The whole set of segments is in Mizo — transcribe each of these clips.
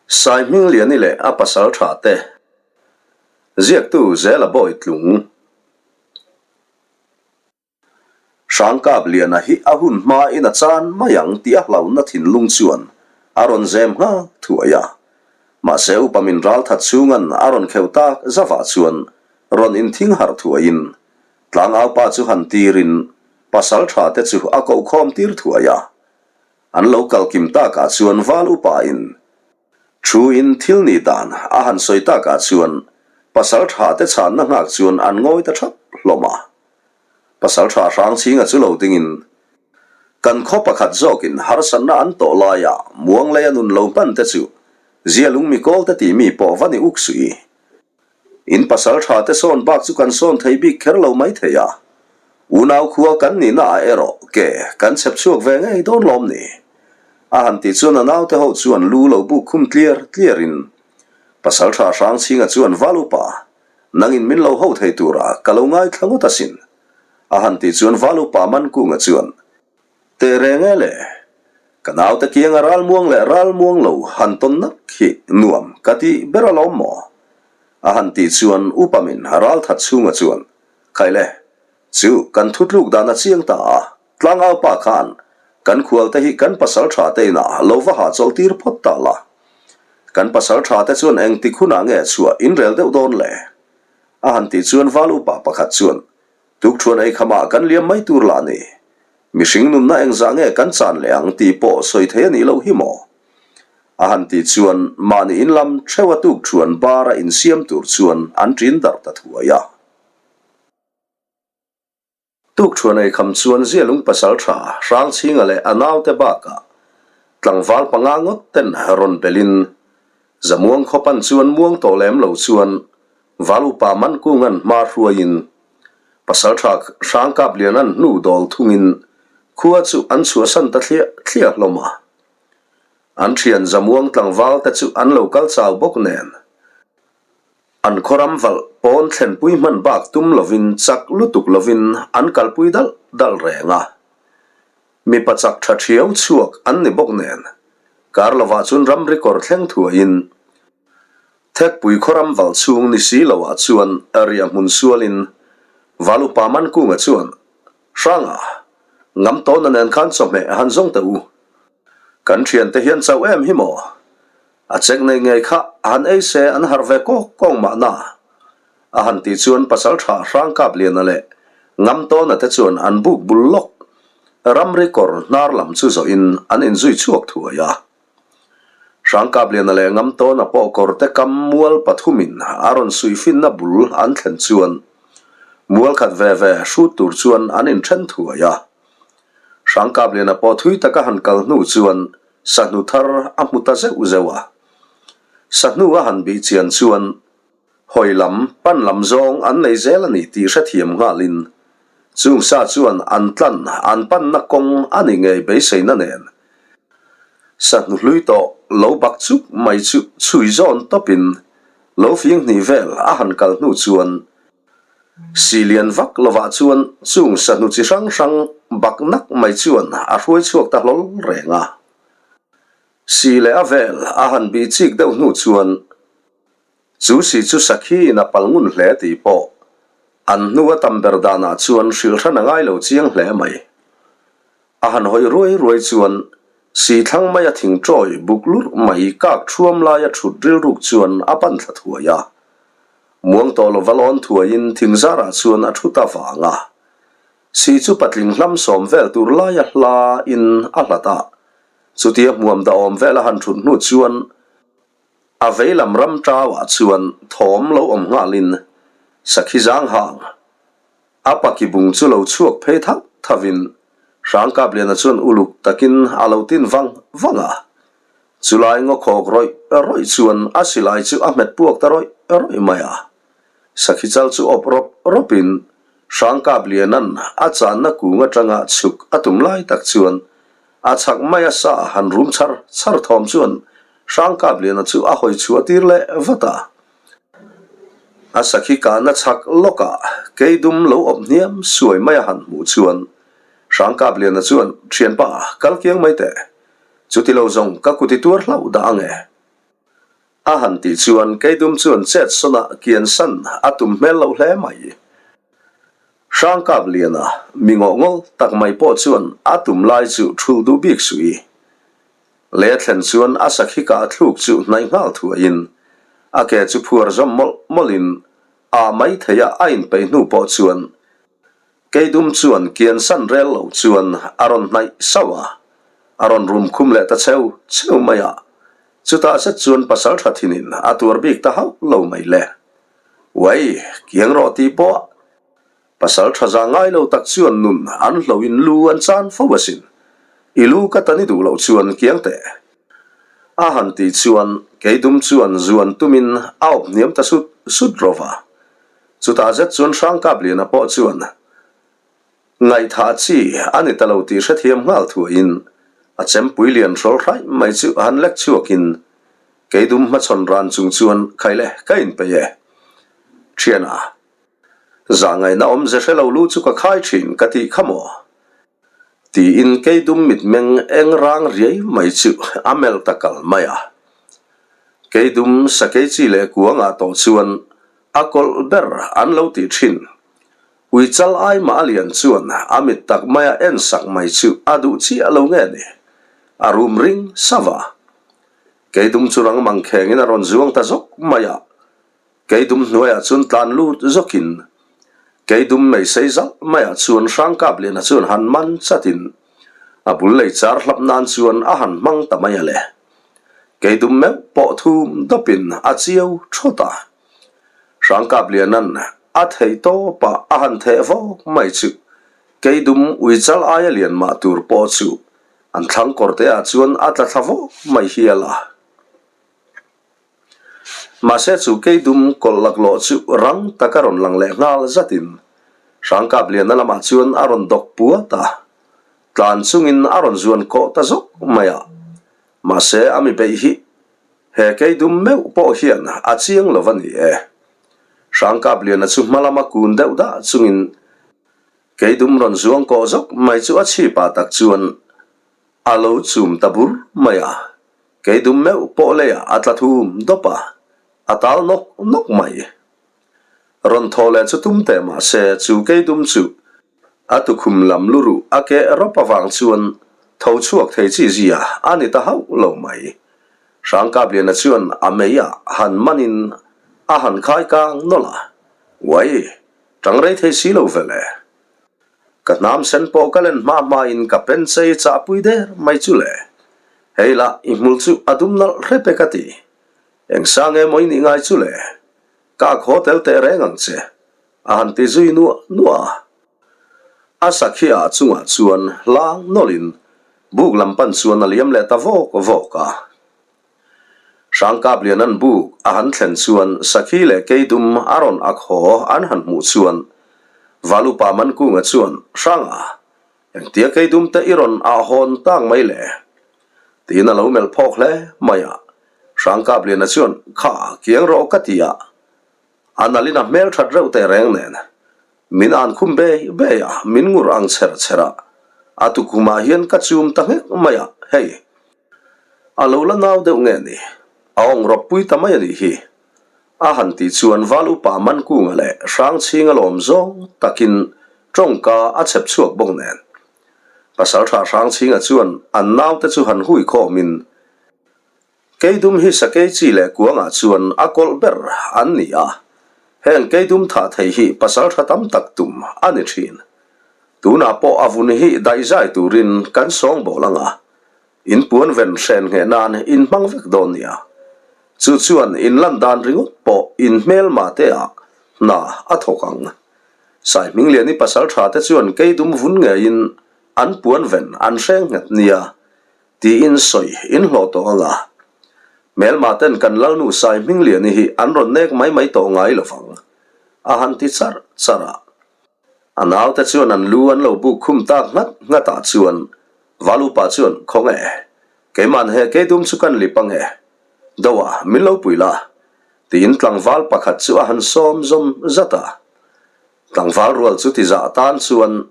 Saihmingliani leh a pasal tha te ziaktu Zela Bawitlung. Hrangkapliana hi a hun hmain a chan mai ang tih a hlauhna thinlung chuan a rawn zem nghal thuai a. Mahse upa min ral that chhungan a rawn kheuh tak zavah chuan rawn inthing harh thuaiin tlangaupa chu han tirin pasal tha te chu a kohkhawm tir thuai a. An lo kal kim takah chuan val upain thu in thil nih dan a han sawi takah chuan pasal tha te chhanna nghak chuan an ngawi ta thap hlawm a. Pasal tha Hrangchhinga chu lo dingin kan khaw pakhat zawkin harsatna an tawh laia muang lei a nun lo hman te chu zia lungmi kawl te tih mi pawh va ni uk suih. In pasal tha te sawn bak chu kan sawn thei bik kher lo mai thei a, unau khua kan nihna ah erawh ke kan chhep chhuak ve ngei dawn lawm ni? A han tih chuan a naute ho chuan lu lo buk khum tliar tliar in pasal tha Hrangchhinga chuan val upa nangin min lo ho thei tura ka lo ngaithla ngawt asin a han tih chuan val upa Mankunga chuan Teh reng e le, ka naute kianga ralmuang leh ralmuang lo han tawn nak hi nuam ka ti ber alawm maw? A han tih chuan upa min ral that chhunga chuan, Khai le, chu kan thutluk dan a chiang ta a, tlangau pa khan kan khualte hi kan pasal tha te inah lo va hahchawlh tir phawt ta la. Kan pasal tha te chuan engtik hunah nge chhuah inrel deuh dawn le? A han tih chuan val upa pakhat chuan, Tukṭhuan ei khamah kan liam mai tur lah ni. Mihring nunna engzah nge kan chan leh ang tih pawh sawi thei a nih loh hi maw? A han tih chuan mahni in lam theuha tukṭhuan bara insiam tur chuan an ṭin darh ta thuai a. Tukṭhuan ei kham chuan Zialung pasalṭha Hrangchhinga leh a naute bakah tlangval panga ngawt ten rawn belhin Zamuang khawpan chuan muang tawh lem lo chuan Val upa Mankunga'n hma hruaiin Pasalṭha Hrangkapliana'n hnu dawl thungin khua chu an chhuahsan ta thliah thliah hlawm a. An ṭhian Zamuang tlangval te chu an lo kal chau bawk nen an khawram valh pawn thlenpui hman bak tum lovin chak lutuk lovin an kalpui dalh dalh reng a. Mipa chak ṭha ṭhiau chhuak an ni bawk nen kar lovah chuan ramri kawr thleng thuaiin Thekpui khawram valh chhung ni si lo ah chuan riah hmun sualin Valupa Mankunga chuan, Hranga, ngam tawhna nen khan chawhmeh han zawng teh u. Kan thiante hian chauh em hi maw? A chek nei ngei kha han ei se an harh ve kawk kawng mahna. A han tih chuan Pasaltha Hrangkapliana leh Ngamtawna te chuan an buk bul lawk ramri kawr hnar lam chu zawhin an inzui chhuak thuai a. Hrangkapliana leh Ngamtawna pawh kawrte kam mual pathumin a rawn suihfinna bul an thlen chuan mual khat ve ve hrut tur chuan an inthen thuai a. Hrangkapliana pawh thui taka han kal hnu chuan sahnu thar a hmu ta zeuh zeuh a. Sahnu a han bih chian chuan Hawi lam, pan lam zawng an nei zel a ni tih hrethiam nghalin chung sa chuan an tlan an panna kawng a ni ngei beiseina nen sahnu hlui tawh lo bak chuk mai chu chhui zawn tawpin lo fing hnih vel a han kal hnu chuan si lian vak lovah chuan chung sahnu chi hrang hrang bak nak mai chuan a hruai chhuak ta hlawl reng a. Si leh a vel a han bih chik deuh hnu chuan Chu si chu sakhi in a pal ngun hle tih pawh an hnu a tam ber danah chuan hrilh hran a ngai lo chiang hle mai. A han hawi ruai ruai chuan si thlang maia thing tawi buk lurh mai kak thuam laia thut rilruk chuan a pan thla thuai a. Muang tawh lova lawn thuaiin thing zarah chuan a thu ta vang a. Si chu patling hlam sawm vel tur laia hla in a hlat a. Chutia hmuam dahawm vel a han thut hnu chuan A veilam ram tauah chuan thawm lo awm nghalin sakhi zang hang a paki bung chu lo chhuak phei thauh thauhin Hrangkapliana chuan uluk takin a lo tin vang vang a. Chulai ngaw khawk rawih rawih chuan a silai chu a hmet puak ta rawih rawih mai a. Sakhi chal chu awp rawp rawpin Hrangkapliana'n a channa kung atanga chhuk a tum lai tak chuan A chhak mai a sa han rum chhar chhar thawm chuan Hrangkapliana chu a hawi chhuah tir leh vat a. A sakhi kahna chhak lawkah keidum lo awp hniam suai mai a han hmuh chuan Hrangkapliana chuan, Thianpa, kal kiang mai teh. Chuti lo zawng ka kut i tuar hlauh dah ang e. A han tih chuan Keidum chuan chet sawn ah kian san a tum hmel loh hle mai. Hrangkap liana mi ngawh ngawl tak mai pawh chuan a tum lai chu thul duh bik suh i. Le thlen chuan a sakhi kah thluk chu hnaih nghal thuaiin a ke chu phuar zawm mawlh mawlhin ah mai theia a inpeih hnu pawh chuan Keidum chuan kian san rel lo chuan a rawn hnaih sauh a, a rawn rum khum leh ta cheu cheu mai a. Chutah zet chuan pasal tha thinin a tuar bik ta hauh lo mai le. Uai, kiang rawh tih pawh pasal tha za ngai lo tak chuan nun an hloin lu an chan fo asin. I lu ka tan i duh loh chuan kiang teh. A han tih chuan Keidum chuan zuan tumin a awp hniam ta sut sut rawh va. Chutah zet chuan Hrangkapliana pawh chuan ngaihthah chi a ni ta lo tih hrethiam nghal thuaiin a chempui lian hrawl hraih mai chu han lek chhuakin Keidum hmachhawn ran chung chuan Khaile ka inpeih e. Thiana, zahngaihna awmze hre lo lu chu ka khai thin ka tih kha maw? Tiin Keidum mitmeng eng rang riai mai chu a melh ta kal mai a. Keidum sakei chi leh kuangah tawh chuan A kawlh ber an lo tih thin. Ui chal ai mah a lian chuan a mit tak maia en sak mai chu a duh chiah lo nge ni? A rum ring sava. Keidum chu rang mang khengin a rawn zuang ta zawk mai a. Keidum hnuaiah chuan tlan lut zawkin Keidum mei sei zalh maiah chuan Hrangkapliana chuan han man chatin a bul lei char hlap nan chuan a han hmang ta mai a le. Keidum meuh pawh thum dawpin a chiau thawt a. Hrangkapliana'n a theih tawpah a han theh vawk mai chu Keidum uichal aia lian mah tur pawh chu an thlang kawrte ah chuan a tla thla vawk mai hial a. Mahse chu Keidum kawlh laklawh chu rang taka rawn lang leh nghal zatin Hrangkapliana lamah chuan a rawn dawk puat a. Tlan chungin a rawn zuan kawh ta zawk mai a. Mahse a mi beih hi he keidum meuh pawh hian a chiang lo a ni e. Hrangkapliana chu hma lama kun deuh dah chungin keidum rawn zuang kawh zawk mai chu a chhipah tak chuan a lo chum ta bur mai a. Keidum meuh pawh leiah a tla thum dawp a, a tal nawk nawk mai. Rawn thaw leh chu tum teh mahse chu keidum chu A tukhum lam lu ruh a keh rawp avang chuan tho chhuak thei chi zia a ni ta hauh lo mai. Hrangkapliana chuan a mei ah han manin a han khai kang nawlh a, Uai, tang rei thei si lo vel e. Ka hnam sen pawh ka len hma hma in ka pen chei chah pui der mai chu le. Hei lah i hmul chu a dum nalh hrep e ka ti. Eng sang emaw i nih ngai chu le. Ka khaw tel teh reng ang che. A han ti zui nuah nuah a. A sakhi ah chungah chuan hlang nawlhin buk lam pan chuan a liam leh ta vawk vawk a. Hrangkapliana'n buk a han thlen chuan sakhi leh keidum a rawn ak haw an han hmuh chuan Valupa Mankunga chuan, Hranga, engtia keidum te i rawn ah hawn tak mai le? Tiin a lo melh phawk hle mai a. Hrangkapliana chuan, Kha, kiang rawh ka ti a. A nalin a hmel that reuh teh reng nen min an khum bei bei a, min ngur ang chher chher a, a tukhumah hian ka chum ta nghek mai a, hei a lo la nau deuh nge ni, a awng rawp pui ta mai a nih hi. A han tih chuan Val Upa Mankunga leh Hrangchhinga lawm zawng takin tawngka a chhep chhuak bawk nen. Pasaltha Hrangchhinga chuan an naute chu han hui khawmin Keidum hi sakei chi leh kuangah chuan a kawlh ber an ni a, heng keidum thah thei hi pasal tha tam tak tum a ni thin. Tunah pawh a vun hi daihzai turin kan sawngbawl ang a, in puan ven hren ngheh nan in hmang vek dawn nia. Chu chuan in lan dan ringawt pawh in hmelma te ah hna a thawk ang. Saihmingliani pasal tha te chuan keidum vun ngeiin an puan ven an hreng nghet nia. Tiin sawi in hlawh tawh ang a. Hmelma ten kan Lalnu Sai Hmingliani hi an rawn nek mai mai tawh ngai lo vang, a han ti charh charh a. A naute chuan an lu an lo buk khum tak nghat nghat ah chuan Valupa chuan, Khawnge, keiman he keidum chu kan lip ange, Doa min lo pui la, tiin tlangval pakhat chu a han sawm zawm zat a. Tlangval rual chu ti zah tan chuan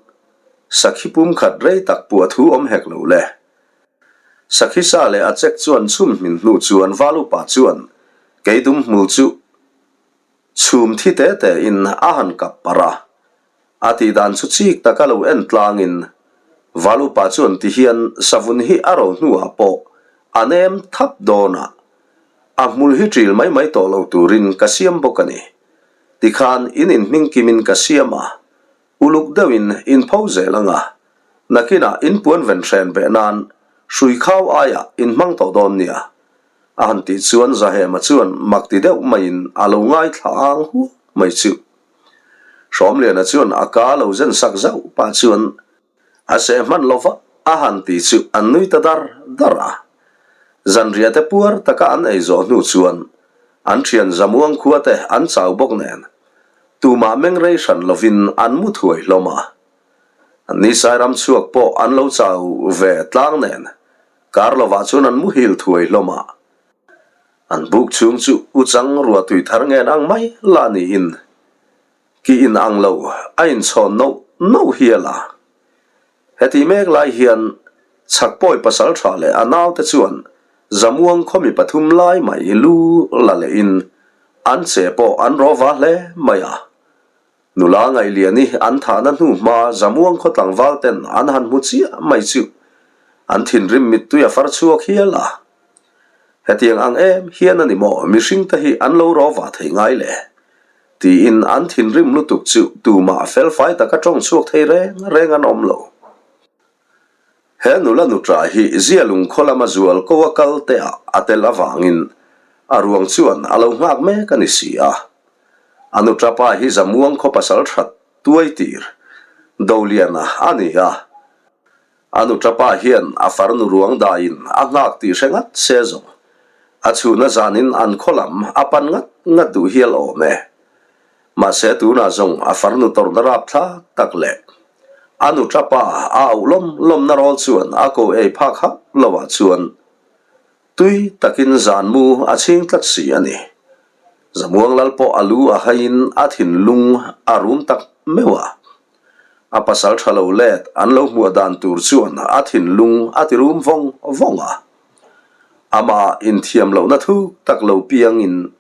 Sakhi pum khat rei tak puah thu awm hek lo le. Sakhi sa leh a chek chuan chhum hmin hnu chuan Val upa chuan. Keidum hmul chu chhum thi te te in a han kap parh a, a tih dan chu chik taka lo en tlangin Val upa chuan ti hian savun hi a ro hnuah pawh a nem thap dawn a, a hmul hi ṭil mai mai tawh lo turin ka siam bawk a ni. Tikhan in inhming kimin ka siam a, uluk deuhin in pho zel ang a, nakinah in puan ven hren beh nan hrui khau aiah in hmang tawh dawn nia. A han tih chuan Zahema chuan mak ti deuh maiin a lo ngaithla ang huau mai chu. Hrawmliana chuan a ka lo zen sak zauh pah chuan a seh hman lo va, a han ti chu an nui ta dar dar a. Zanriah te puar taka an ei zawh hnu chuan an thian Zamuang khua te an chau bawk nen tumah meng rei hran lovin an mu thuai hlawm a. An ni Sairam chhuak pawh an lo chau ve tlang nen kar lovah chuan an muhil thuai hlawm a. An buk chhung chu uchang ruahtui thar ngen ang mai la niin ki in ang lo a inchhawn noh noh hial a. Heti mek lai hian Chhakpawi pasaltha leh a naute chuan Zamuang khawmi pathum lai mai lu la lehin an che pawh an rawh va hle mai a. Nula Ngaihliani an thahna hnu hma Zamuang khaw tlangval ten an han hmu chiah mai chu an thinrim mittui a far chhuak hial a. Hetiang ang em hian a ni maw mihring te hi an lo rawh vah thei ngai le? Tiin an thinrim lutuk chu tumah felfai taka tawng chhuak thei reng reng an awm lo. He nula nuṭa hi Zialung khaw lama zual ko a kal te ah a tel avangin a ruang chuan a lo nghak mek a ni si a. A nuṭa pa hi Zamuang khaw pasal that tuai tir Doliana a ni a. A nuṭapa hian a farnu ruang daiin a nghak tih hre ngat se zawng. A chhuna zanin an khaw lam a pan ngat ngat duh hial awm e. Mahse tunah zawng a farnu tawrhna rapthlak tak leh a nuṭapa a auh lawm lawmna rawl chuan a ko ei phak hauh loah chuan tui takin zan mu a chhing tlat si a ni. Zamuang lal pawh a lu a haiin a thinlung a rum tak meuh a. A pasal tha lo let an lo hmuah dan tur chuan a thinlung a ti rum vawng vawng a. Amah inthiam lohna thuk tak lo piangin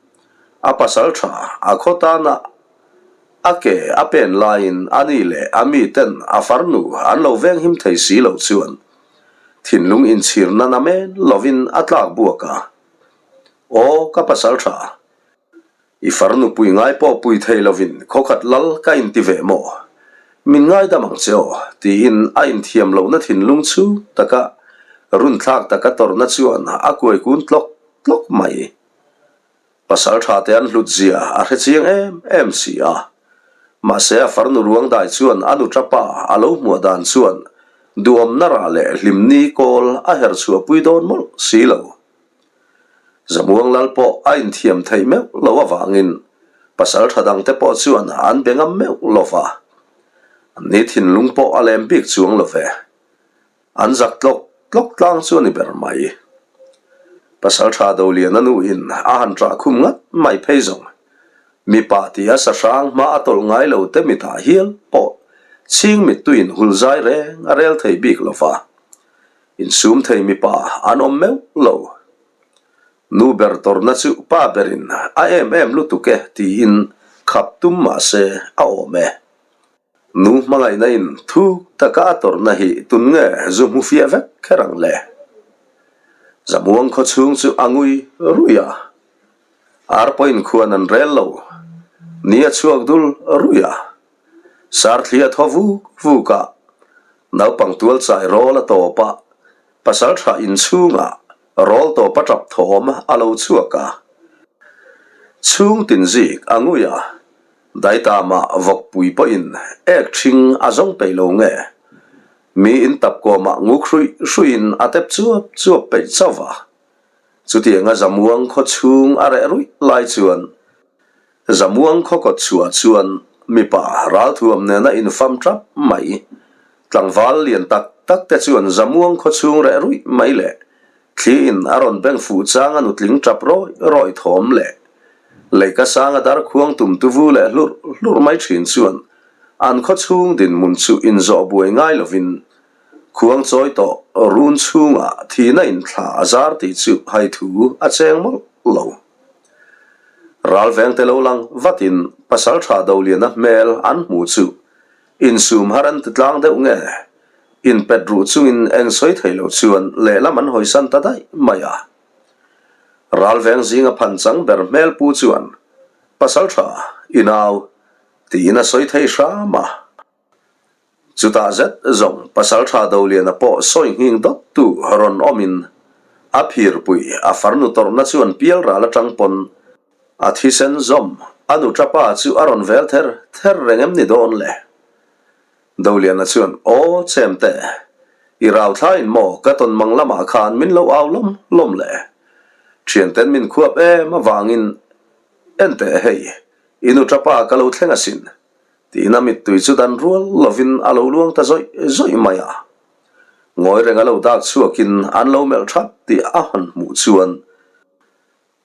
a pasal tha a khaw tana a ke a pen laiin a ni leh a miten a farnu an lo venghim thei si lo chuan thinlung inchhirna namen lovin a tlak buak a. Aw ka pasal tha! I farnu pui ngai pawh pui thei lovin khawkhat lal ka inti ve maw? Min ngaidam ang che aw, tiin a inthiam lohna thinlung chhung taka runthlak taka tawrhna chuan a kuai kun tlawk tlawk mai. Pasal tha te an hlut zia a hre chiang em em si a. Mahse a farnu ruang dai chuan a nu tapa a lo hmuah dan chuan duhawmna rah leh hlimni kawl a her chhuahpui dawn mawlh si lo. Zamuang lal pawh a inthiam theih meuh lo avangin pasal tha dangte pawh chuan an be ngam meuh lo va. Anni thinlung pawh a lem bik chuang lo ve. An zak tlawk tlawk tlang chu a ni ber mai. Pasal tha Doliana nuin a han ṭah khum ngat mai phei zawng. Mipa tia sahrang hma a tawlh ngai lo te mitah hial pawh chhing mittuiin hul zai reng a rel thei bik lo va. Insum thei mipa an awm meuh lo. Nu ber tawrhna chu pa berin a em em lutuk e tiin khap tum mah se a awm e. Nu hmangaihna in thuk taka a tawrhna hi tun nge zu hmu fiah vek kher ang le. Zamuang khaw chhung chu a ngui rui a. Ar pawhin khuan an rel lo. Ni a chhuak dul rui a. Sarthli a thaw vuk vuk a, naupang tual chai rawl a tawp a, pasal tha inchhungah rawl tawp a tap thawm a lo chhuak a. Chhung tin zik a ngui a, Daitama vawkpui pawhin ek ṭhing a zawng peih lo nge? Mi in tap kawmah nguk hruih hruihin a tep chuap chuap peih chauh va. Chutianga Zamuang khaw chhung a reh ruih lai chuan Zamuang khaw kawt chhuah chuan mipa ralthuam nena infam tap mai. Tlangval lian tak tak te chuan Zamuang khaw chhung reh ruih mai leh thli in a rawn beng fuh chang a nutling tap rawih rawih thawm leh leika sanga dar khuang tum tuvu leh hlurh hlurh mai thin chuan an khaw chhung dinhmun chu inzawh buai ngai lovin khuang chawi tawh run chhungah thihna inthla a zar tih chu haithu a cheng mawlh lo. Ralvengte lo lang vatin Pasalṭha Doliana hmel an hmuh chu insum har an ti tlang deuh nge? Inpet ruh chungin eng sawi thei lo chuan lehlam an hawisan ta daih mai a. Ralveng zinga phanchang ber hmel pu chuan Pasalṭha, i nau, tiin a sawi thei hram a. Chutah zet zawng Pasalṭha Doliana pawh sawi nghing dawttu rawn awmin a phirpui a farnu tawrhna chuan pial ral atang pawn a thisen zawm a nu tapa chu a rawn vel ther ther reng em ni dawn le? Doliana chuan, Aw Chemte, i rau thlain maw ka tawn mang lamah khan min lo au lawm lawm le? Thianten min khuap em avangin enteh hei, i nu tapa ka lo thleng asin. Tiin a mittui chu dan rual lovin a lo luang ta zawih zawih mai a. Ngawi reng a lo dak chhuakin an lo melh that tih a han hmuh chuan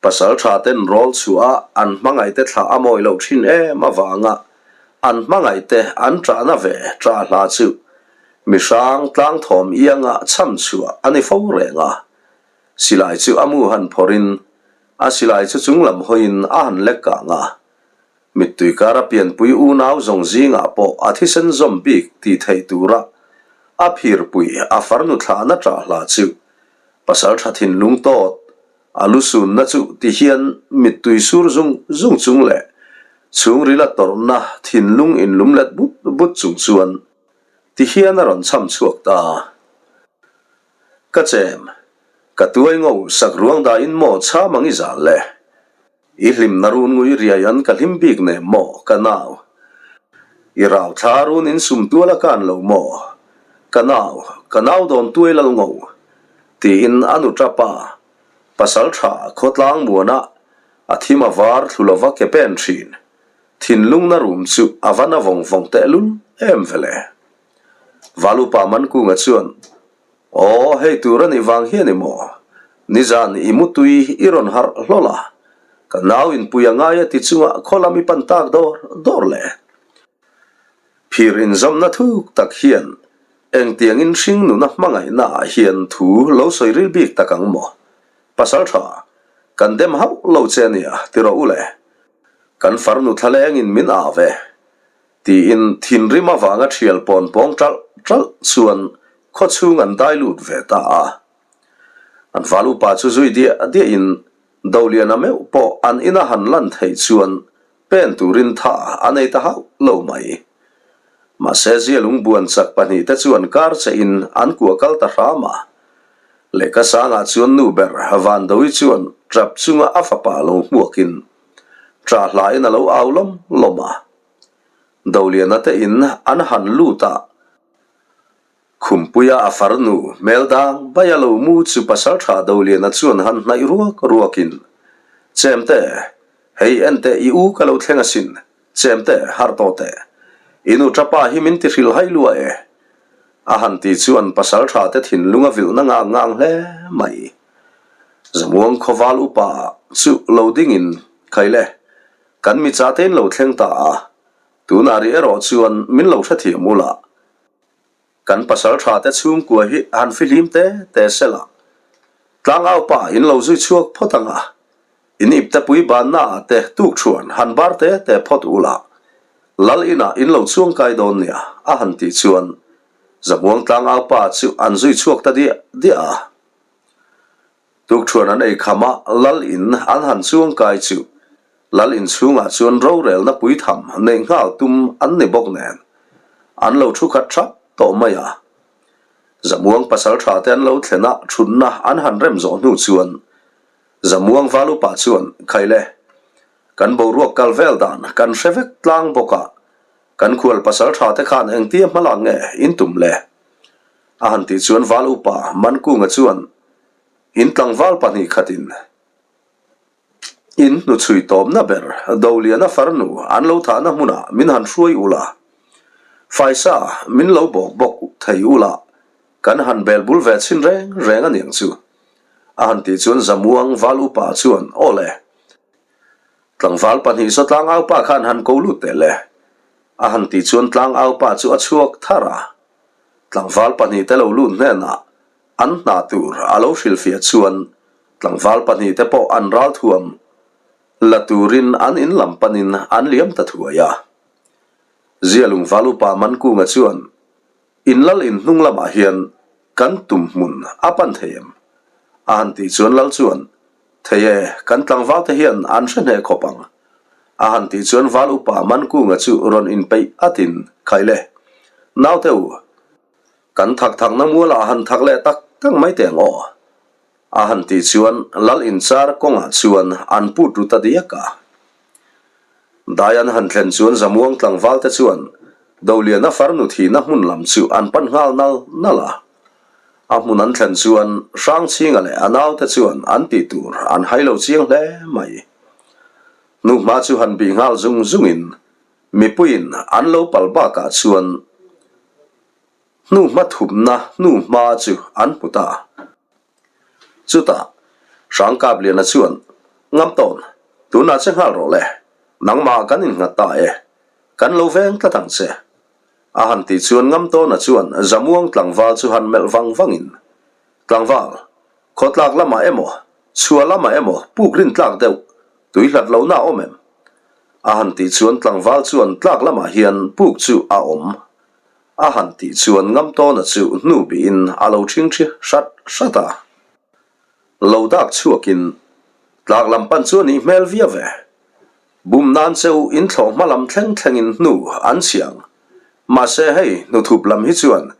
pasal tha ten rawl chhuah a an hmangaihte thlah a mawi loh thin em avanga an hmangaihte an ṭahna ve ṭah hla chu mihrang tlangthawm ianga chham chhuah a ni fo reng a. Silai chu a mu han phawrhin a silai chu chunglam hawiin a han lek kang a. Mittui kara pianpui unau zawng zingah pawh a thisen zawm bik tih theih tura a phirpui a farnu thlahna ṭah hla chu pasal ṭha thinlung tawt a lu sunna chu ti hian mittui sur zung zung chung leh chhungrila tawrhna thinlung inlum let but but chung chuan ti hian a rawn chham chhuak ta. Ka chem, ka tuai ngo sak ruang dahin maw chham ang i zal le? I hlimna run ngui riai an ka hlim bik nem maw, ka nau? I rau thla run in sum tual a kan lo maw, ka nau, ka nau dawn tuai lal ngo? Tiin a nu tapa, pasal tha khawtlang muana a thim a var thlu lova ke pen thin, thinlungna rum chu a va na vawng vawng tehlul em vele. Valupa Mankunga chuan Aw, hei tur a nih vang hian i maw? Nizan i mutui i rawn harh hlawl a, ka nau inpui a ngai a ti chunga khaw lam i pan tak dawr dawr le. Phir inzawmna thuk tak hian engtiangin hring nuna hmangaihna ah hian thu lo sawi ril bik tak ang maw? Pasal tha, kan dem hauh lo che ania ti rawh u le. Kan farnu thlalengin min au ve. Tiin thinrim avanga thial pawn pawng ṭalh ṭalh chuan khawchhung an dai lut ve ta a. An val upa chu zui diah diahin Doliana meuh pawh an ina han lan theih chuan pen turin tha a nei ta hauh lo mai. Mahse Zialung buan chak pahnihte chuan kar chehin an kuah kal ta hram a. Lehkha sangah chuan nu ber Vandoui chuan ṭap chunga a fapa lo hmuakin Ṭah hlain a lo au lawm lawm a. Doliana te in an han lut a, Khumpuia a farnu hmel dang bai a lo mu chu pasalṭha Doliana chuan han hnaih ruak ruakin, Chemte, hei enteh i u ka lo thleng asin, Chemte, harh tawh teh. I nu ṭapa hi min ti hrilhhai lua e. A han ti chuan pasalṭha te thinlung a vilhna ngang ngang hle mai. Zamuang khawval upa chu lo dingin, Khaile, kan mi chatein lo thleng ta a, tunah rih erawh chuan min lo hrethiam ul a, kan pasal tha te chhungkua hi han fihlim te te sela, tlangau pa in lo zui chhuak phawt ang a, in iptepui banna ah te tukṭhuan han bar te te phawt ul a, lal inah in lo chuangkai dawn nia, a han tih chuan Zamuang tlangau pa chu an zui chhuak ta diah diah a. Tukṭhuan an ei kham a, Lal in an han chuang kai chu Lal in chhungah chuan rorelna puitham neih nghal tum an ni bawk nen an lo thu khat thap tawh mai a. Zamuang pasal tha te an lo thlen a, thutna an han rem zawh hnu chuan Zamuang val upa chuan, Khaile, kan boruak kal vel dan kan hre vek tlang bawk a, kan khual pasal tha te khan engtia hmalak nge in tum le? A han tih chuan val upa Mankunga chuan in tlangval 2 khatin in hnuchhui tawpna ber Doliana farnu an lo thahna hmunah min han hruai ula, faisa min lo bawk bawk thei ula kan han bel bul ve chhin reng reng a niang chu. A han tih chuan Zamuang val upa chuan aw le, tlangval 2 saw tlangaupa khan han ko lut teh le. A han tih chuan tlangaupa chu a chhuak thar a. Tlangval pahnihte lo lut hnenah an hna tur a lo hrilhfiah chuan tlangval pahnihte pawh an ralthuam. La turin an in lam panin an liam ta thuai a. Zialung val upa Mankunga chuan, In lal in hnung lamah hian kan tum hmun a pan thei em? A han tih chuan lal chuan, Thei e, kan tlangval te hian an hre hneh khawp ang. A han tih chuan val upa Mankunga chu rawn inpeih atin, Khai le, naute u, kan thak thakna mualah han thak leh tak tak mai teh ang aw. A han tih chuan lal inchar kawngah chuan an put ru ta diak a. Dai an han thlen chuan Zamuang tlangval te chuan Doliana farnu thihna hmun lam chu an pan nghal nal nal a. A hmun an thlen chuan Hrangchhinga leh a naute chuan an tih tur an hai lo chiang hle mai. Hnuhma chu han bih nghal zung zungin mipuiin an lo pal bakah chuan Hnuhma thupna hnuhma chu an hmu ta. Chutah, Hrangkapliana chuan, Ngamtawn, tunah che nghal rawh le, nangmah kan innghat ta e, kan lo veng tlat ang che. A han tih chuan Ngamtawna chuan Zamuang tlangval chu han melh vang vangin, Tlangval, khawtlak lamah emaw, chhuah lamah emaw puk rin tlak deuh, tui hlat lohna a awm em? A han tih chuan tlangval chuan tlak lamah hian puk chu a awm. A han tih chuan Ngamtawna chu hnu bihin a lo ṭhingṭhi hrat hrat a. Lo dak chhuakin tlak lam pan chu a nih hmel viau ve. Bum nan che u in thlawh hma lam thleng thlengin hnu an chhiang. Mahse hei hnuthup lam hi chuan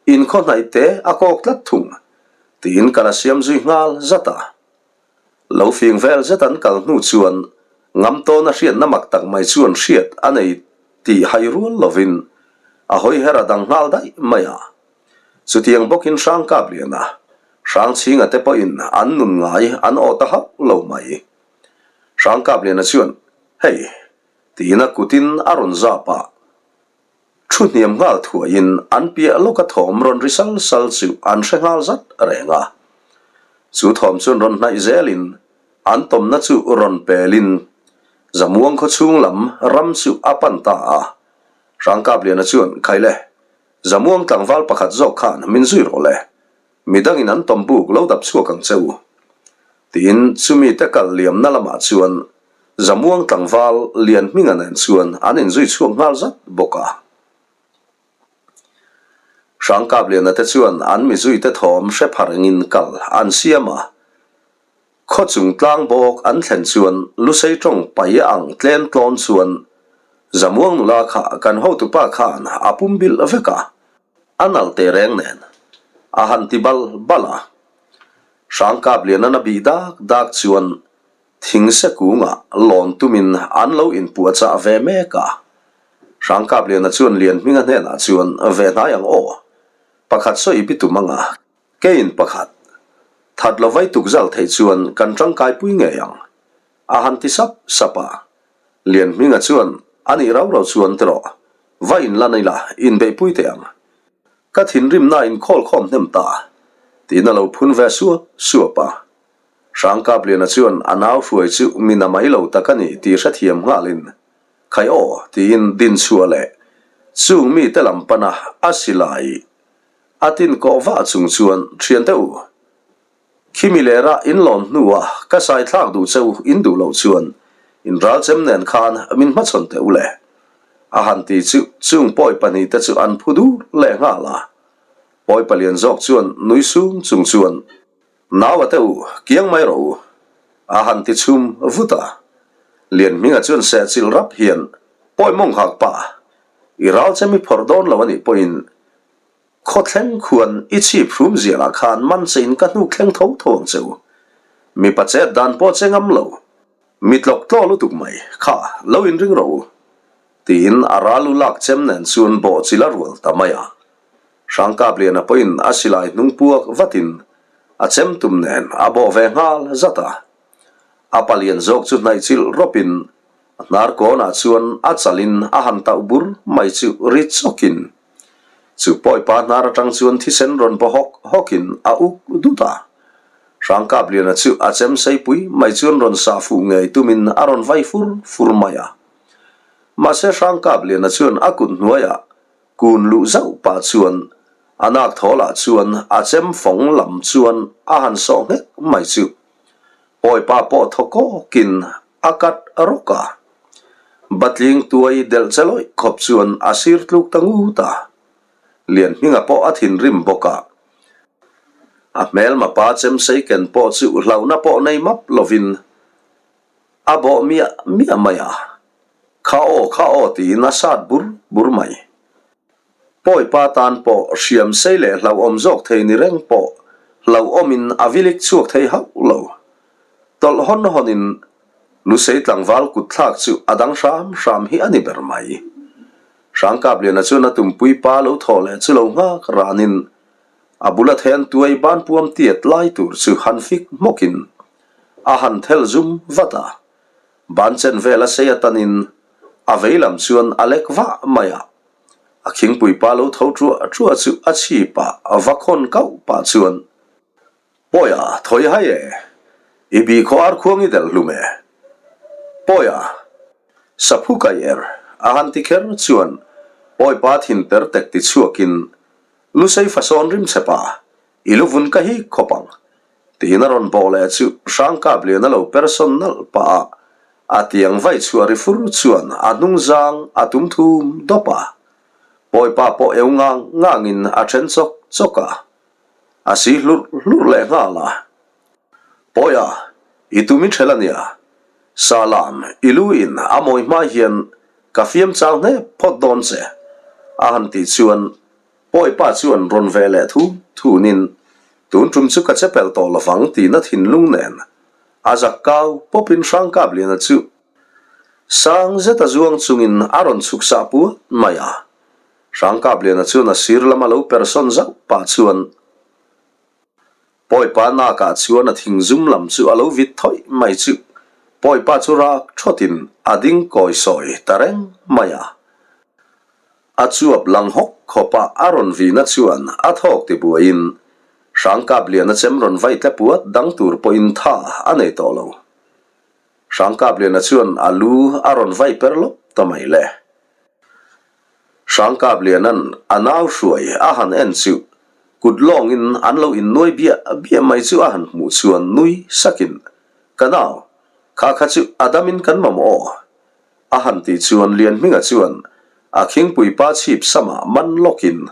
in khaw hnaih te a kawk tlat thung tiin kal a siam zui nghal zat a. Lo fing vel zet an kal hnu chuan Ngamtawna hriatna mak tak mai chuan hriat a nei tih hai rual lovin a hawi her a dang nghal daih mai a. Chutiang bawkin Hrangkapliana, Hrangchhinga te pawhin an nun ngai an aw ta hauh lo mai. Hrangkapliana chuan, Hei, tiin a kutin a rawn zap a. Thu hniam nghal thuaiin an piah lawka thawm rawn ri sal sal chu an hre nghal zat reng a. Chu thawm chuan rawn hnaih zelin an tawmna chu rawn pelin Zamuang khaw chhung lam ram chu a pan ta a. Hrangkapliana chuan, Khaile, Zamuang tlangval pakhat zawk khan min zui rawh le. Midangin an tawm buk lo dap chhuak ang che u. Tiin chumi te kal liamna lamah chuan Zamuang tlangval Lianhminga nen chuan an inzui chhuak nghal zat bawk a. Hrangkapliana te chuan an mizuite thawm hre pha rengin kal an siam a. Khaw chung tlang bawk an thlen chuan Lusei tawng pai ang tlen tlawn chuan Zamuang nula kha kan hotupa khan a pum bilh vek a. A nalh teh reng nen a han ti bal bal a. Hrangkapliana na bih dak dak chuan thingse kungah lawn tumin an lo inpuahchah ve mek a. Hrangkapliana chuan Lianhminga hnenah chuan ve hnai ang aw, pakhat saw i bitum anga keiin pakhat that lo vai tukzal theih chuan kan tangkaipui ngei ang a han ti sap sap a. Lianhminga chuan a nih rau rau chuan tiraw va inlan ila inbeihpui teh ang. Ka thinrimna inkhawl khawm hnem ta tiin a lo phun ve suap suap a. Hrangkapliana chuan a nau hruai chu mi na mai lo tak a ni tih hrethiam nghalin Khai aw tiin din chhuah leh chung mite lam pana a silai a tin kawh vah chung chuan Thiante u Khimi lera in lawn hnuah ka sai thlak duh che u in duh loh chuan in ral chem nen khan min hmachhawn teh u le. A han ti chu chung pawi pahnihte chu an phu dur leh nghal a. Pawi palian zawk chuan nui sung chung chuan, Nau a teh u, kiang mai rawh u. A han ti chhum vut a. Lianhminga chuan sehchilh rap hian, Pawi mawng hak pa, i ral chem i phawrh dawn lo a nih pawhin Khaw thleng khuan i chhip hrum zialah khan man che in ka hnuk thleng tho tho ang che u. Mipa chet dan pawh che ngam lo. Mi tlawk tlaw lutuk mai, kha lo inring rawh u. Tiin a ral u lak chem nen chuan bawh chil a rual ta mai a. Hrangkapliana pawhin a silai hnung puak vatin a chem tum nen a bawh ve nghal zat a. A palian zawk chu hnaih chilh rawpin a hnar kawnah chuan a chalin a han tauh bur mai chu ri chawkin Chu pawipa hnar atang chuan thisen rawn baw hawk hawkin a uk dut a. Hrangkapliana chu a chem seipui mai chuan rawn sah fuh ngei tumin a rawn vai fur fur mai a. Mahse Hrangkapliana chuan a kut hnuaiah kun luh zauh pah chuan a nak thawlah chuan a chem fawng lam chuan a han sawh nghek mai chu. Pawipa pawh thaw kawkin. a kat rawk a. Batling tuai delh che lawih khawp chuan a sir tluk ta ngut a. Lianhminga pawh a thinrim bawk a. A hmelma pa chemsei ken pawh chu hlauhna pawh nei map lovin a bawh miah miah mai a. Kha aw kha aw tiin a sat bur bur mai. Pawipa tan pawh hriam sei leh hlauhawm zawk thei ni reng pawh hlauhawmin a vilik chhuak thei hauh lo. Tawlh hawn hawnin Lusei tlangval kut thlak chu a dang hram hram hi a ni ber mai. Hrangkapliana chuan a tumpui pa lo thawh leh chu lo nghak ranin a bula then tuai banpuam tiat lai tur chu han fik hmawkin a han thel zum vat a. Ban chen vel a sei atanin a vei lam chuan a lek vah mai a. A khingpui pa lo tho ṭuah ṭuah chu a chhip ah va khawn kauh pah chuan, Pawi a, thawi hai e, i bih khaw ar khuang i delh hlum e. Pawi a, saphu kai er, a han ti kher chuan pawi pa thin per tek ti chhuakin Lusei fasawn rim che pa, i lu vun ka hik khawp ang, tiin a rawn bawh leh chu Hrangkap lian a lo persawn nalh pah a, a tiang vai chhuah ri fur chuan a hnung zang a tum thum dawp a. Pawipa pawh eu ngang ngangin a then chawk chawk a, a si hlurh hlurh leh nghal a. Pawia, i tum i ṭhel a nia. Salam, i lu in a mawi hma hian ka fiam chau hnep phawt dawn che, a han tih chuan Pawipa chuan rawn ve leh thu thunin, Tun tum chu ka che pel tawh lovang tihna thinlung nen a zak kau pawpin Hrangkapliana chu sang zeta zuang chungin a rawn chhuk sah puat mai a. Hrangkapliana chuan a sir lama lo persawn zauh pah chuan Pawipa nakah chuan a thing zum lam chu a lo vit thawih mai chu Pawipa chu rak thawtin a ding kawi sawi ta reng mai a. A chuap lang hawk khawpa a rawn vihna chuan a thawk ti buaiin Hrangkapliana chem rawn vai tle puat dang tur pawhin tha a nei tawh lo. Hrangkapliana chuan a lu a rawn vai per lawp ta mai le. Hrangkapliana'n a nau hruai a han en chu kut lawngin an lo innuai biah biah mai chu a han hmuh chuan nui sakin, Ka nau, kha kha chu a damin kan mamawh aw. A han tih chuan Lianhminga chuan a khingpui pa chhip samah man lawkin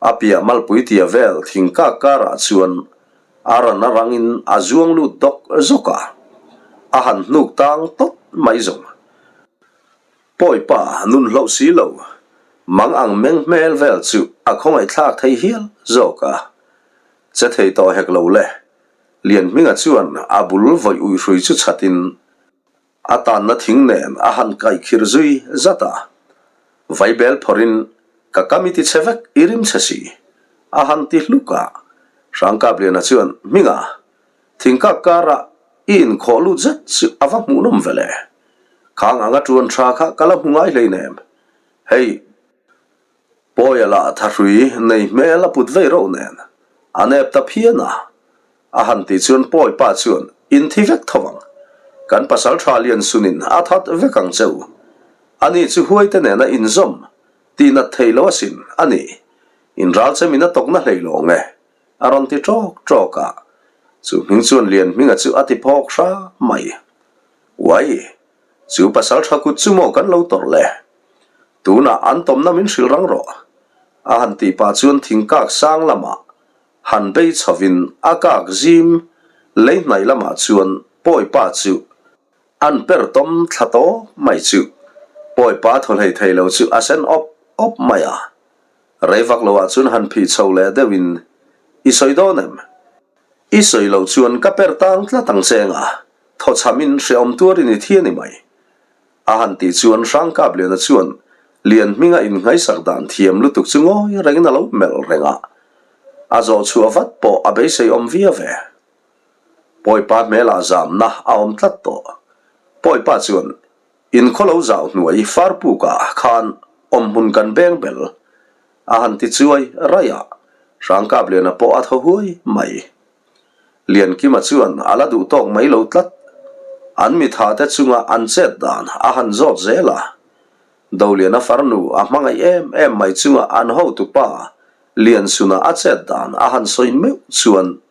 a piah malpui tia vel thingkak karah chuan a ran a rangin a zuang lut dawk zawk a, a han hnuk tang tawt mai zawng. Pawipa nun hloh si lo, mang ang meng hmel vel chu a khawngaihthlak thei hial zawk a. Che thei tawh hek lo le, Lianhminga chuan a bul vawi uihrui chu chhatin A tanna thing nen a han kaih khir zui zat a, Vaibel phawrhin ka kam i ti chhe vek i rim chhe si, a han ti hluk a. Hrangkapliana chuan, Hminga, thingkak karah i inkhawh lut zet chu a va hmuhnawm ve le. Khang anga tuan tha kha ka la hmu ngai hleinem. Hei, Pawia lah thahrui nei hmel a put vei reuh nen a nep ta phian a, a han tih chuan Pawi pa chuan in thi vek tho ang, kan pasal tha lian sunin a that vek ang che u, ani chu huaite nena inzawm tih nat thei lo asin a ni, in ral che min a tawkna hlei lawng e, a rawn ti ṭawk ṭawk a, chu hming chuan Lianhminga chu a ti phawk hra mai. Uai, chu pasal tha kut chu maw kan lo tawrh le? Tunah an tawmna min hrilh rang rawh. A han tih pah chuan thingkak sang lamah han bei chhovin a kak zim lei hnaih lamah chuan Pawipa chu an per tawm thla tawp mai chu Pawipa thaw hlei thei lo chu a sen awp awp mai a. Rei vak loah chuan han phih chho leh deuhin I sawi dawn em? I sawi loh chuan ka per tang tlat ang che nga, thawchhamin hrehawm tuarin i thi a ni mai. A han tih chuan Hrangkapliana chuan Lianhminga inngaisak dan thiam lutuk chu ngawi rengin a lo melh reng a, a zawh chhuah vat pawh a beisei awm via ve. Pawipa hmelah zamna a awm tlat tawh. Pawipa chuan in khaw lo zau hnuai farpukah khan awmhmun kan beng bel a han ti chuai raih a, Hrangkapliana pawh a thaw huai mai. Liankima chuan a la duh tawk mai lo tlat. An mitha te chunga an chet dan a han zawt zel a. Doliana farnu a hmangaih em em mai chunga an hotupa Liansuna a chet dan a han sawi meuh chuan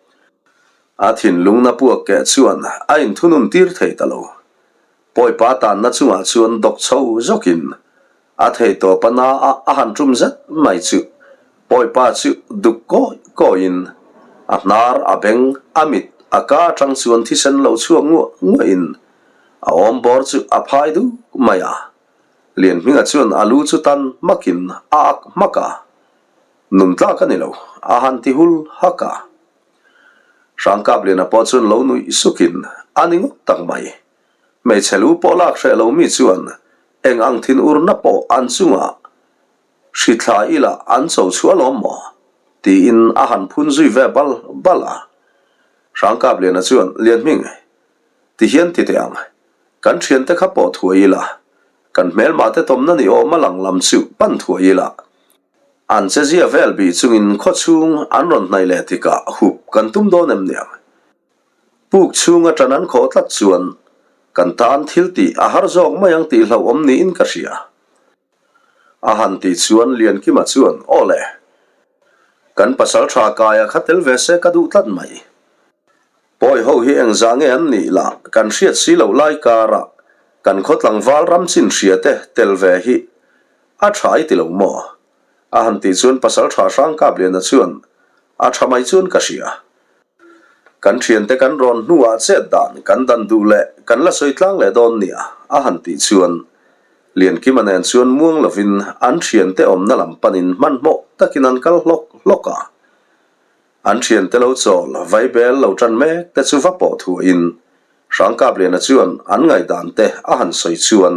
a thinlungna puak keh chuan a inthunun tir thei ta lo. Pawipa tanna chungah chuan dawk chho zawkin a theihtawpa na a a han tum zet mai chu Pawipa chu duk kawi kawiin a hnar, a beng, a mit, a ka atang chuan thisen lo chhuak nguah nguahin a awm bawr chu a phai duk mai a. Lianhminga chuan a lu chu tan hmakin a ak hmak a, Nun tlak a ni lo, a han ti hul hak a. Hrangkapliana pawh chuan lo nuih sukin a ni ngawt tak mai. Hmeichhe lu pawh lak hreh lo mi chuan eng ang thin urna pawh an chungah hri thla ila an cho chhuah alawm maw? tiin a han phun zui ve bal bal a. Hrangkapliana chuan, Lianhming, ti hian ti teh ang, kan thiante kha pawh thuai ila, kan hmelmahte tawmna ni awm a lang lam chu pan thuai ila, An chezia vel bih chungin khawchhung an rawn hnaih leh tikah hup kan tum dawn em niang? Puk chhung atan an khawh tlat chuan kan tan thil tih a har zawk mai ang tih hlauhawm niin ka hria. A han tih chuan Liankima chuan, Aw le, kan pasal tha kaia kha tel ve se ka duh tlat mai. Pawi ho hi engzah nge an nih lah kan hriat si loh lai karah kan khaw tlangval ram chin hria te tel ve hi a tha i ti lo maw? A han tih chuan pasal tha hrang Kapliana chuan a tha mai chuan ka hria. Kan thiante kan rawn hnuah chet dan kan dan duh leh kan la sawi tlang leh dawn nia a han tih chuan Liankima nen chuan muang lovin an thiante awmna lam panin hmanhmawh takin an kal hlawk hlawk a. An thiante lo chawl, vaibel lo tan mek te chu va pawh thuahin Hrangkapliana chuan an ngaihdan te a han sawi chuan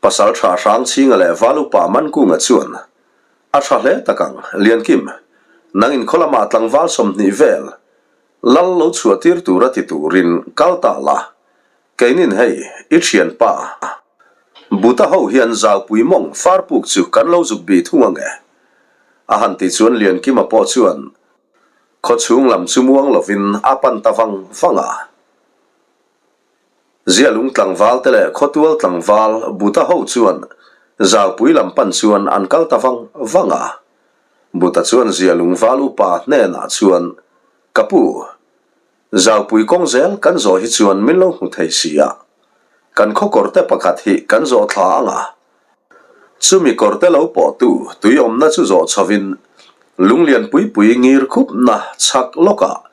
Pasal tha Hrangchhinga leh Valupa Mankunga chuan a tha hle tak ang, Liankim, nang in khaw lamah tlangval 20 vel lal lo chhuah tir tura ti turin kal ta la, Keinin hei, i thianpa Buta ho hian zaupui mawng farpuk chu kan lo zuk bih thung ang e. A han tih chuan Liankima pawh chuan khawchhung lam chu muang lovin a pan ta vang vang a. Zialung tlangval te leh khawtual tlangval Buta ho chuan zaupui lam pan chuan an kal ta vang vang a. Buta chuan Zialung val upa hnenah chuan, Ka pu, Zaupui kawng zel kan zawh hi chuan min lo hmu thei si a, kan khaw kawrte pakhat hi kan zawh thla ang a. Chumi kawrte lo pawhtu tui awmna chu zawh chhovin lung lianpui pui ngir khupna chhak lawkah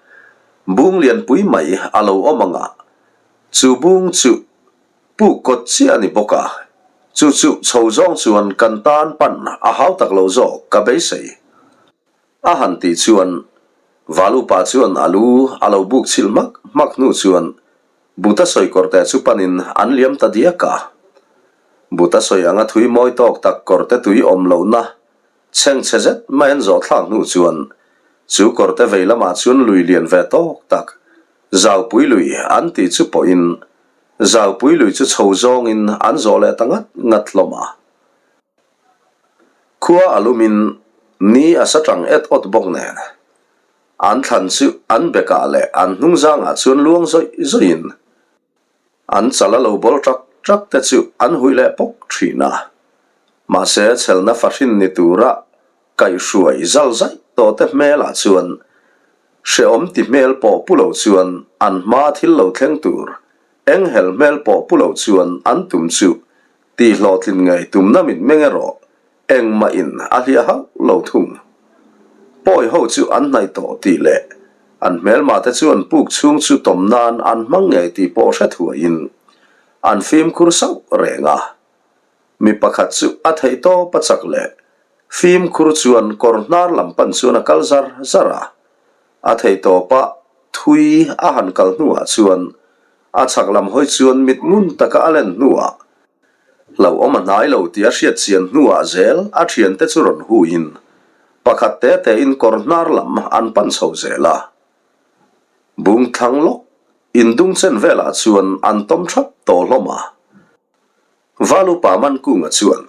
bung lianpui mai a lo awm ang a, chu bung chu puk kawt chiah a ni bawk a, chu chu chho zawng chuan kan tan pan a hau tak lo zawk ka beisei. A han tih chuan Valupa chuan a lu a lo buk chhilh hmak hmak hnu chuan Buta sawi kawrte chu panin an liam ta diak a. Buta sawi anga thui mawi tawk tak kawrte tui awm lohna chhengchhe zet mai an zawh thlak hnu chuan chu kawrte vei lamah chuan lui lian ve tawk tak Zaupui lui an tih chu pawhin Zaupui lui chu chho zawngin an zawh leh ta ngat ngat hlawm a. Khua a lumin ni a sa tang et awt bawk nen an thlan chu an bekah leh an hnungzangah chuan luang zawih zawihin an chal a lo bawl ṭak ṭak te chu an huih leh pawk ṭhin a. Mahse chhelna fahrin ni tura kaihhruai zal zaih tawh te hmelah chuan hrehawm ti hmel pawh pu lo chuan an hma thil lo thleng tur enghelh hmel pawh pu lo chuan an tum chu Tih hlawhtlin ngei tumna mit meng erawh engmah in a hliah hauh lo thung. Pawi ho chu an hnaih tawh tih leh an hmelmah te chuan puk chhung chu tawm nan an hmang ngei tih pawh hre thuaiin an fimkhur sauh reng a. Mi pakhat chu a theih tawp a chak leh fimkhur chuan kawr hnar lam pan chuan a kal zar zar a. A theih tawpa thui a han kal hnuah chuan A chhak lam hawi chuan mit ngun taka a len hnuah hlauhawm a hnai lo tih a hriat chian hnuah zel a thiante chu rawn huiin pakhat te tein kawr hnar lam an pan chho zel a. Bung thlang lawk indung chen velah chuan an tawm thap tawh hlawm a. Valupa Mankunga chuan.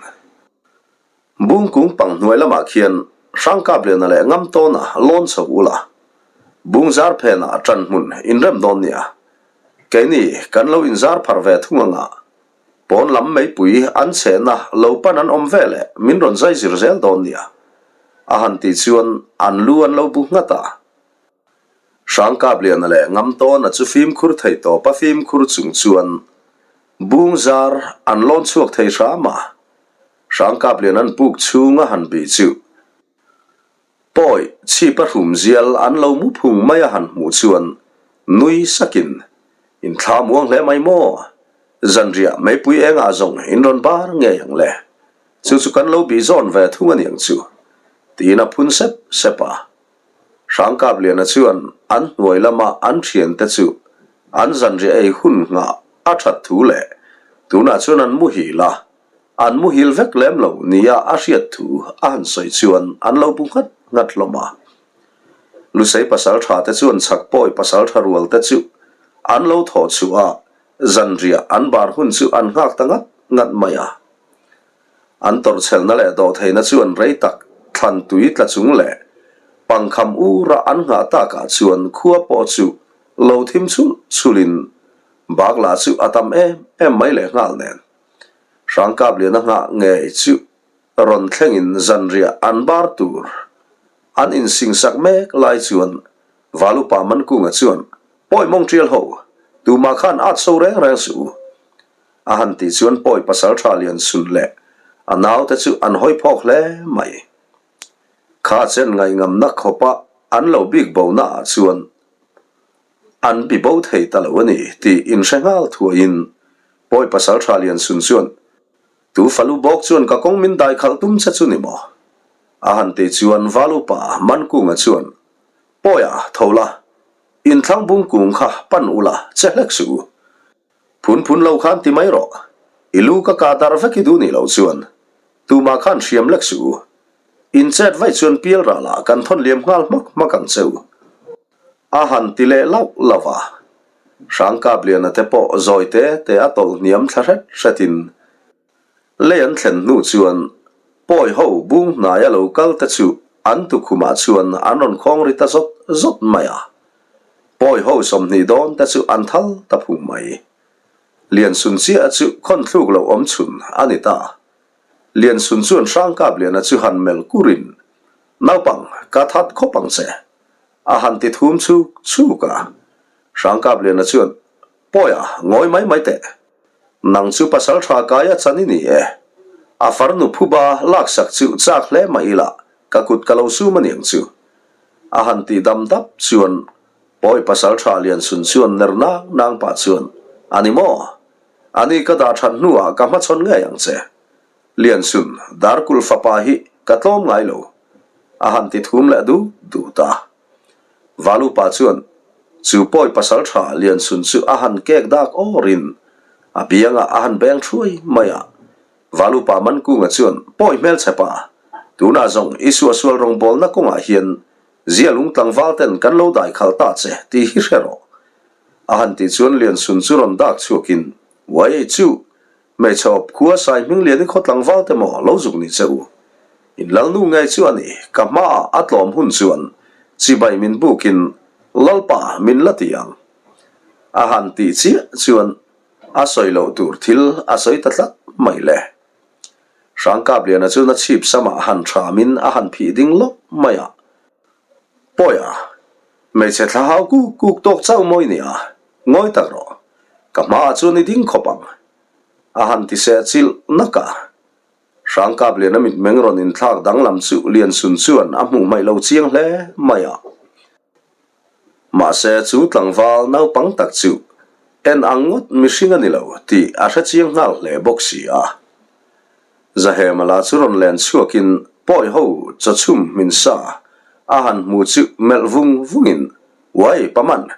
Bung kung pang hnuai lamah khian Hrangkapliana leh Ngamtawna lawn chho ula, bung zar phenah ṭan hmun inrem dawn nia. Keini kan lo inzar pharh ve thung anga, pawn lam meipui an chhehna lo pan an awm ve leh min rawn zai zir zel dawn nia. A han tih chuan an lu an lo bu nghat a. Hrangkapliana leh Ngamtawna chu fimkhur theih tawpa fimkhur chung chuan. Bung zar an lawn chhuak thei hram a, Hrangkaplian an puk chhung a han bih chu Pawi chhipa hrum zial an lo mu phung mai a han hmuh chuan nui sakin, In thla muang hle mai maw? Zanriah meipui engah zawng in rawn bar ngei ang le? Chu chu kan lo bih zawn ve thung a niang chu, tiin a phun sep sep a. Hrangkapliana chuan an hnuai lama an thiante chu an zanriah ei hun nghah a that thu leh tunah chuan an muhil a, An muhil vek lem lo nia a hriat thu a han sawi chuan an lo bu nghat nghat hlawm a. Lusei pasaltha te chuan chhakpawi pasaltha rual te chu an lo thawh chhuah a, zanriah an bar hun chu an nghak ta ngat ngat mai a. An tawrhchhelna leh dawhtheihna chuan rei tak thlan tui tla chung leh pangkham ura an nghah takah chuan khua pawh chu lo thim chhulh chhulhin bak lah chu a tam em em mai lehnghal nen. Hrangkapliana nghah ngei chu rawn thlengin zanriah an bar tur an insingsak mek lai chuan Valupa Mankunga chuan, Pawi mawng tial ho, tumah khan at so reng reng suh u. A han tih chuan Pawi pasaltha Liansun leh a naute chu an hawi phawk hle mai. Kha chen ngaingamna khawpa an lo bik bona ah chuan An bi bo thei ta lo a ni tih inhre nghal thuaiin Pawi Pasalṭha Liansun chuan, Tu falu bawk chuan ka kawng min dai khalh tum che chu ni maw? A han tih chuan Val upa Mankunga chuan, Pawia, tho la, inthlang bung kung kha pan ula che hlek suh u. Phun phun lo khan ti mai rawh. I lu ka kah dar vek i duh nih loh chuan tumah khan hriam lek suh u. In chet vaih chuan pial ralah kan thawn liam nghal hmak hmak ang che u. A han ti leh lauh lauh a. Hrangkapliana te pawh zawi te te a tawlh hniam thla hret hretin Lei an thlen hnu chuan pawi ho bung hnaia lo kal te chu an tukhumah chuan an rawn khawng ri ta zawt zawt mai a. Pawi ho 20 dawn te chu an thal ta phung mai. Liansun chiah chu khawn thluk loh awm chhun a ni ta. Liansun chuan Hrangkapliana chu han melh kurin, Naupang, ka that khawp ang che, a han ti thum chuk chuk a. Hrangkapliana chuan, Pawi a, ngawi mai mai teh. Nang chu pasal tha kai a chan i ni e. A farnu phuba laksak chu chak hle mah ila ka kut ka lo sum a niang chu. A han tih dam dap chuan Pawi pasal tha Liansun chuan ner nang nang pah chuan, A ni maw? A ni ka dah that hnuah ka hmachhawn ngei ang che. Liansun, Darkulh fapa hi ka tlawm ngai lo. A han ti thum leh dut dut a. Valupa chuan chu pawi pasal tha Liansun chu a han kek dak awrin a biangah a han beng thuai mai a. Valupa Mankunga chuan pawi hmelchhe pa, tunah zawng i suahsual rawngbawlna kawngah hian zialung tlangval ten kan lo dai khalh ta che tih hi hre rawh. A han tih chuan Liansun chu rawn dak chhuakin, Uai chu! Hmeichhe awp khua sai hming lian i khaw tlangval te maw lo zuk ni che u. In lalnu ngei chu a ni, ka hmaah a tlawm hun chuan chibai min bukin Lalpa min la ti ang. A han tih chiah chuan a sawi loh tur thil a sawi ta tlat mai le. Hrangkapliana chuan a chhip samah han thamin a han phih ding lawp mai a. Pawi a, hmeichhe thla hau kuk kuk tawk chauh mawi nia, ngawi tak rawh, ka hmaah chuan i ding khawp ang, a han ti seh chilh nak a. Hrangkapliana mitmeng rawn inthlak danglam chu Liansun chuan a hmuh hmaih lo chiang hle mai a. Mahse chu tlangval naupang tak chu en ang ngawt mihring a ni lo tih a hre chiang nghal hle bawk si a. Zahema lah chu rawn len chhuakin pawi ho chawchhum hmin sa a han hmu chu melh vung vungin, Uai, Paman!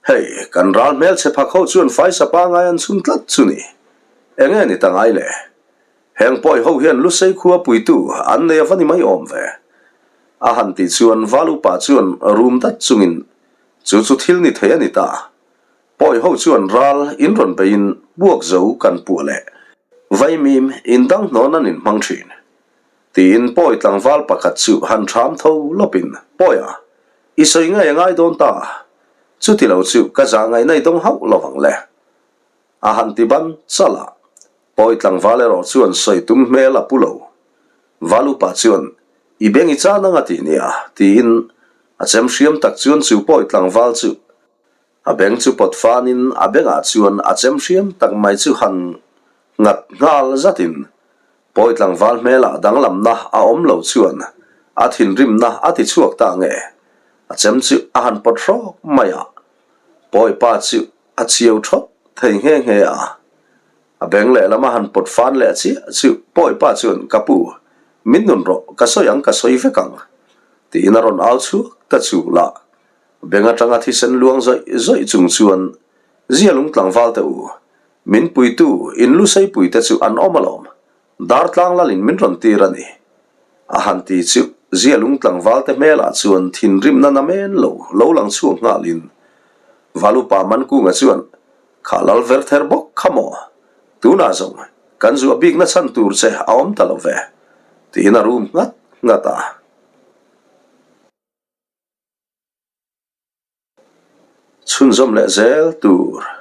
Hei, kan ral hmelchhe phak ho chuan faisa pangai an chhun tlat chu ni. Enge ni ta ngai le? Heng pawi ho hian Lusei khua puitu an nei a va ni mai awm ve. A han tih chuan Val upa chuan rum dat chungin, Chu chu thil ni thei a ni ta. Pawi ho chuan ral in rawn beiin buak zo kan puah leh Vaimim in dang hnawn an inhmang thin. Tiin Pawi tlangval pakhat chu han ṭham tho lawpin, Pawia, i sawi ngei a ngai dawn ta, chuti lo chu ka zah ngaihna i dawng hauh lovang le. A han ti ban chal a, Pawi tlangval erawh chuan sawi tum hmel a pu lo. Val upa chuan, I beng i chan ang a ti nia, tiin a chem hriam tak chuan chu Pawi tlangval chu. A beng chu pawt fanin a bengah chuan a chem hriam tak mai chu han nghat nghal zatin Pawi tlangval hmelah danglamna a awm lo chuan a thinrimna a ti chhuak ta nge? A chem chu a han pawt hrawk mai a, Pawi pa chu a chiau thawt thei nghe nghe a. A beng lehlam a han pawt fan leh chiah chu Pawi pa chuan Ka pu, min nun rawh, ka sawi ang ka sawi vek ang tiin a rawn au chhuak ta chul a. Beng atanga thisen luang zawih zawih chung chuan Zialung tlangval te u, min puitu in lusei puite chu an awm alawm, Dartlang lalin min rawn tir a ni. A han ti chu Zialung tlangval te hmelah chuan thinrimna namen lo lo lang chhuak nghalin Valupa Mankunga chuan Kha lal ver ther bawk kha maw? Tunah zawng kan zuah bikna chhan tur che a awm ta lo ve, tiin a rum nghat nghat a. Chhunzawm leh zel tur.